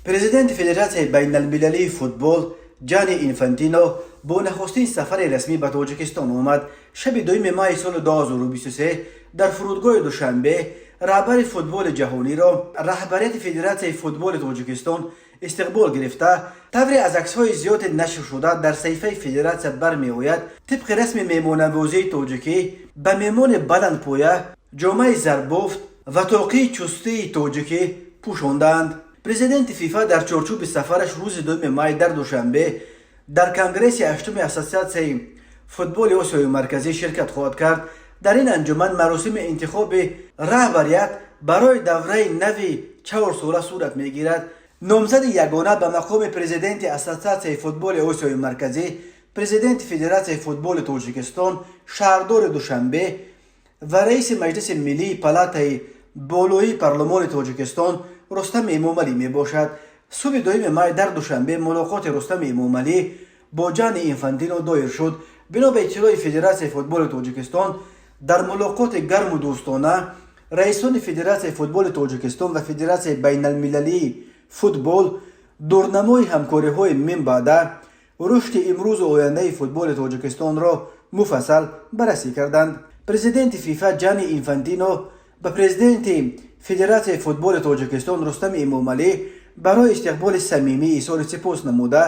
Президенти Федератсияи байналмилалии футбол Ҷани Инфантино бо нахустин сафари расмӣ ба Тоҷикистон омад. Шаби 2 майи соли 2023 дар фурудгоҳи Душанбе раҳбари футболи ҷаҳониро раҳбарияти Федератсияи футболи Тоҷикистон истиқбол гирифта. Тавре аз аксҳои зиёде нашршуда дар саҳифаи федератсия бармеояд, тибқи расми меҳмоннавозии тоҷикӣ ба меҳмони баландпоя ҷомаи зарбофт ва тоқии чустии тоҷикӣ пӯшондаанд. Президенти ФИФА дар чорчӯби сафараш рӯзи 2 май дар Душанбе дар конгресси ҳаштуми Ассотсиатсияи футболи Осиёи Марказӣ ширкат хоҳад кард. Дар ин анҷуман маросими интихоби раҳбарият барои давраи нави 4сола сурат мегирад. Номзади ягона ба мақоми президенти Ассотсиатсияи футболи Осиёи Марказӣ президенти Федератсияи футболи Тоҷикистон, шаҳрдори Душанбе ва раиси Маҷлиси миллии палатаи болоии парлумони Тоҷикистон Рустами Эмомалӣ мебошад. Субҳи 2 май дар Душанбе мулоқоти Рустами Эмомалӣ бо Ҷани Инфантино доир шуд. Бино ба иттилои Федератсияи футболи Тоҷикистон, дар мулоқоти гарму дӯстона раисони Федератсияи футболи Тоҷикистон ва Федератсияи байналмилалии футбол дурнамои ҳамкориҳои минбаъда, рушди имрӯзу ояндаи футболи Тоҷикистонро муфассал баррасӣ карданд. Президенти ФИФА Ҷани Инфантино ба президенти Федератсияи футболи Тоҷикистон Рустами Эмомалӣ барои истиқболи самимӣ изҳори сипос намуда,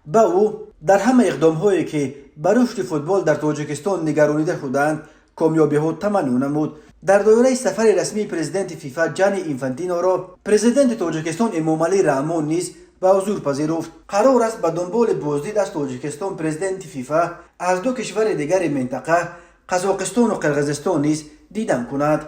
ба ӯ дар ҳама иқдомҳое, ки ба рушди футбол дар Тоҷикистон нигаронида шудаанд, комёбиҳо таманно намуд. Дар доираи сафари расмии президенти ФИФА Ҷани Инфантиноро президенти Тоҷикистон Эмомалӣ Раҳмон низ ба ҳузур пазируфт. Қарор аст, ба дунболи боздид аз Тоҷикистон президенти ФИФА аз ду кишвари дигари минтақа, Қазоқистону Қирғизистон низ дидан кунад.